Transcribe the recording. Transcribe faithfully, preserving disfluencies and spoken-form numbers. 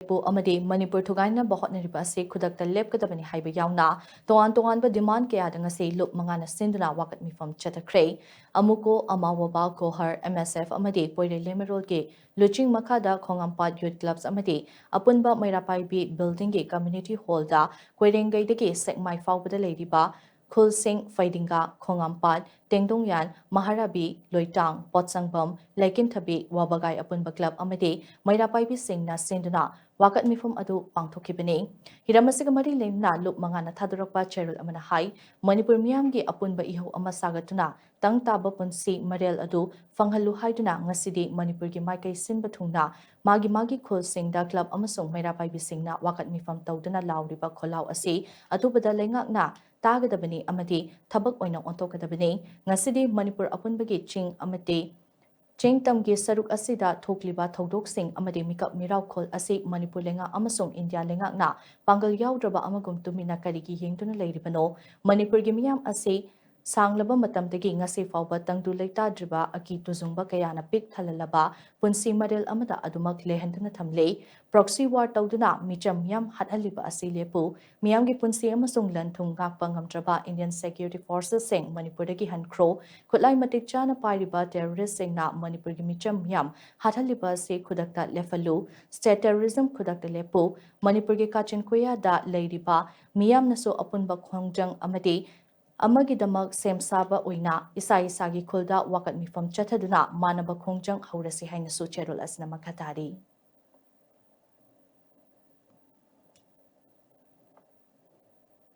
ꯄꯨ ꯑꯃꯗꯤ ꯃꯅꯤꯄꯨꯔ ꯊꯨꯒꯥꯏꯅꯕ ꯍꯣꯠꯅꯔꯤꯕ ꯑꯁꯤ ꯈꯨꯗꯛꯇ ꯂꯦꯞꯀꯗꯕꯅꯤ ꯍꯥꯏꯕ ꯌꯥꯎꯅ ꯇꯣꯉꯥꯟ ꯇꯣꯉꯥꯟꯕ demand ꯀꯌꯥꯗ ꯉꯁꯤ ꯂꯨꯞ ꯃꯉꯥꯅ ꯁꯤꯟꯗꯨꯅ ꯋꯥꯀꯠ ꯃꯤꯐꯝ ꯆꯠꯊꯈ꯭ꯔꯦ꯫ ꯑꯃꯨꯀꯣ, ꯑꯃꯥꯋꯣꯕꯥ, ꯒꯣꯍꯔ, M S F ꯑꯃꯗꯤ ꯄꯣꯏꯔꯩ ꯂꯩꯃꯔꯣꯜꯒꯤ ꯂꯨꯆꯤꯡ ꯃꯈꯥꯗ ꯈꯣꯡꯉꯥꯝꯄꯥꯠ Youth Clubs ꯑꯃꯗꯤ ꯑꯄꯨꯟꯕ ꯃꯩꯔꯥꯄꯥꯏꯕꯤ buildingꯒꯤ community hallꯗ ꯀꯣꯏꯔꯦꯡꯒꯩꯗꯒꯤ ꯁꯦꯛꯃꯥꯏ ꯐꯥꯎꯕꯗ ꯂꯩꯔꯤꯕ ꯈꯨꯜꯁꯤꯡ ꯐꯩꯗꯤꯡꯒꯥ, ꯈꯣꯡꯉꯥꯝꯄꯥꯠ, ꯇꯦꯡꯗꯣꯡꯌꯥꯟ, ꯃꯍꯥꯔꯥꯕꯤ, ꯂꯣꯏꯇꯥꯡ, ꯄꯣꯠꯁꯪꯕꯝ, ꯂꯩꯀꯤꯟꯊꯕꯤ, ꯋꯥꯕꯒꯥꯏ ꯑꯄꯨꯟꯕ club ꯑꯃꯗꯤ ꯃꯩꯔꯥꯄꯥꯏꯕꯤꯁꯤꯡꯅ ꯁꯤꯟꯗꯨꯅ ꯋꯥꯀꯠ ꯃꯤꯐꯝ ꯑꯗꯨ ꯄꯥꯡꯊꯣꯛꯈꯤꯕꯅꯤ꯫ ꯍꯤꯔꯝ ꯑꯁꯤꯒ ꯃꯔꯤ ꯂꯩꯅꯅ ꯂꯨꯞ ꯃꯉꯥꯅ ꯊꯥꯗꯣꯔꯛꯄ ꯆꯦꯔꯣꯜ ꯑꯃꯅ ꯍꯥꯏ, ꯃꯅꯤꯄꯨꯔ ꯃꯤꯌꯥꯝꯒꯤ ꯑꯄꯨꯟꯕ ꯏꯍꯧ ꯑꯃ ꯁꯥꯒꯠꯇꯨꯅ ꯇꯪ ꯇꯥꯕ ꯄꯨꯟꯁꯤ ꯃꯔꯦꯜ ꯑꯗꯨ ꯐꯪꯍꯜꯂꯨ ꯍꯥꯏꯗꯨꯅ ꯉꯁꯤꯗꯤ ꯃꯅꯤꯄꯨꯔꯒꯤ ꯃꯥꯏꯀꯩ ꯁꯤꯟꯕ ꯊꯨꯡꯅ ꯃꯥꯒꯤ ꯃꯥꯒꯤ ꯈꯨꯜꯁꯤꯡꯗ club ꯑꯃꯁꯨꯡ ꯃꯩꯔꯥ ꯄꯥꯏꯕꯤꯁꯤꯡꯅ ꯋꯥꯀꯠ ꯃꯤꯐꯝ ꯇꯧꯗꯨꯅ ꯂꯥꯎꯔꯤꯕ ꯈꯣꯜꯂꯥꯎ ꯑꯁꯤ ꯑꯊꯨꯕꯗ ꯂꯩꯉꯥꯛꯅ ꯇꯥꯒꯗꯕꯅꯤ ꯑꯃꯗꯤ ꯊꯕꯛ ꯑꯣꯏꯅ ꯑꯣꯟꯊꯣꯛꯀꯗꯕꯅꯤ꯫ ꯉꯁꯤꯗꯤ ꯃꯅꯤꯄꯨꯔ ꯑꯄꯨꯟꯕꯒꯤ ꯆꯤꯡ ꯑꯃꯗꯤ ꯆꯤꯡ ꯇꯝꯒꯤ ꯁꯔꯨꯛ ꯑꯁꯤꯗ ꯊꯣꯛꯂꯤꯕ ꯊꯧꯗꯣꯛꯁꯤꯡ ꯑꯃꯗꯤ ꯃꯤꯀꯞ ꯃꯤꯔꯥꯎꯈꯣꯜ ꯑꯁꯤ ꯃꯅꯤꯄꯨꯔ ꯂꯩꯉꯥꯛ ꯑꯃꯁꯨꯡ ꯏꯟꯗꯤꯌꯥ ꯂꯩꯉꯥꯛꯅ ꯄꯥꯡꯒꯜ ꯌꯥꯎꯗ꯭ꯔꯕ ꯑꯃꯒꯨꯝ ꯇꯨꯃꯤꯟꯅ ꯀꯔꯤꯒꯤ ꯌꯦꯡꯗꯨꯅ ꯂꯩꯔꯤꯕꯅꯣ? ꯃꯅꯤꯄꯨꯔꯒꯤ ꯃꯤꯌꯥꯝ ꯑꯁꯤ ꯁꯥꯡꯂꯕ ꯃꯇꯝꯗꯒꯤ ꯉꯁꯤ ꯐꯥꯎꯕ ꯇꯪꯗꯨ ꯂꯩꯇꯥꯗ꯭ꯔꯤꯕ ꯑꯀꯤ ꯇꯨꯖꯨꯡꯕ ꯀꯌꯥꯅ ꯄꯤꯛ ꯊꯜꯍꯜꯂꯕ ꯄꯨꯟꯁꯤ ꯃꯔꯦꯜ ꯑꯃꯗ ꯑꯗꯨꯃꯛ ꯂꯩꯍꯟꯗꯨꯅ ꯊꯝꯂꯤ꯫ Proxy war ꯇꯧꯗꯨꯅ ꯃꯤꯆꯝ ꯃꯤꯌꯥꯝ ꯍꯥꯠꯍꯜꯂꯤꯕ ꯑꯁꯤ ꯂꯦꯞꯄꯨ꯫ ꯃꯤꯌꯥꯝꯒꯤ ꯄꯨꯟꯁꯤ ꯑꯃꯁꯨꯡ ꯂꯟ ꯊꯨꯝ ꯉꯥꯛꯄ ꯉꯝꯗ꯭ꯔꯕ Indian security forcesꯁꯤꯡ ꯃꯅꯤꯄꯨꯔꯗꯒꯤ ꯍꯟꯈ꯭ꯔꯣ꯫ ꯈꯨꯠꯂꯥꯏ ꯃꯇꯤꯛ ꯆꯥꯅ ꯄꯥꯏꯔꯤꯕ terroristꯁꯤꯡꯅ ꯃꯅꯤꯄꯨꯔꯒꯤ ꯃꯤꯆꯝ ꯃꯤꯌꯥꯝ ꯍꯥꯠꯍꯜꯂꯤꯕ ꯑꯁꯤ ꯈꯨꯗꯛꯇ ꯂꯦꯞꯍꯜꯂꯨ꯫ State terrorism ꯈꯨꯗꯛꯇ ꯂꯦꯞꯄꯨ꯫ ꯃꯅꯤꯄꯨꯔꯒꯤ ꯀꯥꯆꯤꯟ ꯀꯣꯌꯥꯗ ꯂꯩꯔꯤꯕ ꯃꯤꯌꯥꯝꯅꯁꯨ ꯑꯄꯨꯟꯕ ꯈꯣꯡꯖꯪ ꯑꯃꯗꯤ ꯑꯃꯒꯤꯗꯃꯛ ꯁꯦꯝ ꯁꯥꯕ ꯑꯣꯏꯅ ꯏꯁꯥ ꯏꯁꯥꯒꯤ ꯈꯨꯜꯗ ꯋꯥꯀꯠ ꯃꯤꯐꯝ ꯆꯠꯊꯗꯨꯅ ꯃꯥꯟꯅꯕ ꯈꯣꯡꯖꯪ ꯍꯧꯔꯁꯤ ꯍꯥꯏꯅꯁꯨ ꯆꯦꯔꯣꯜ ꯑꯁꯤꯅ ꯃꯈꯥ ꯇꯥꯔꯤ꯫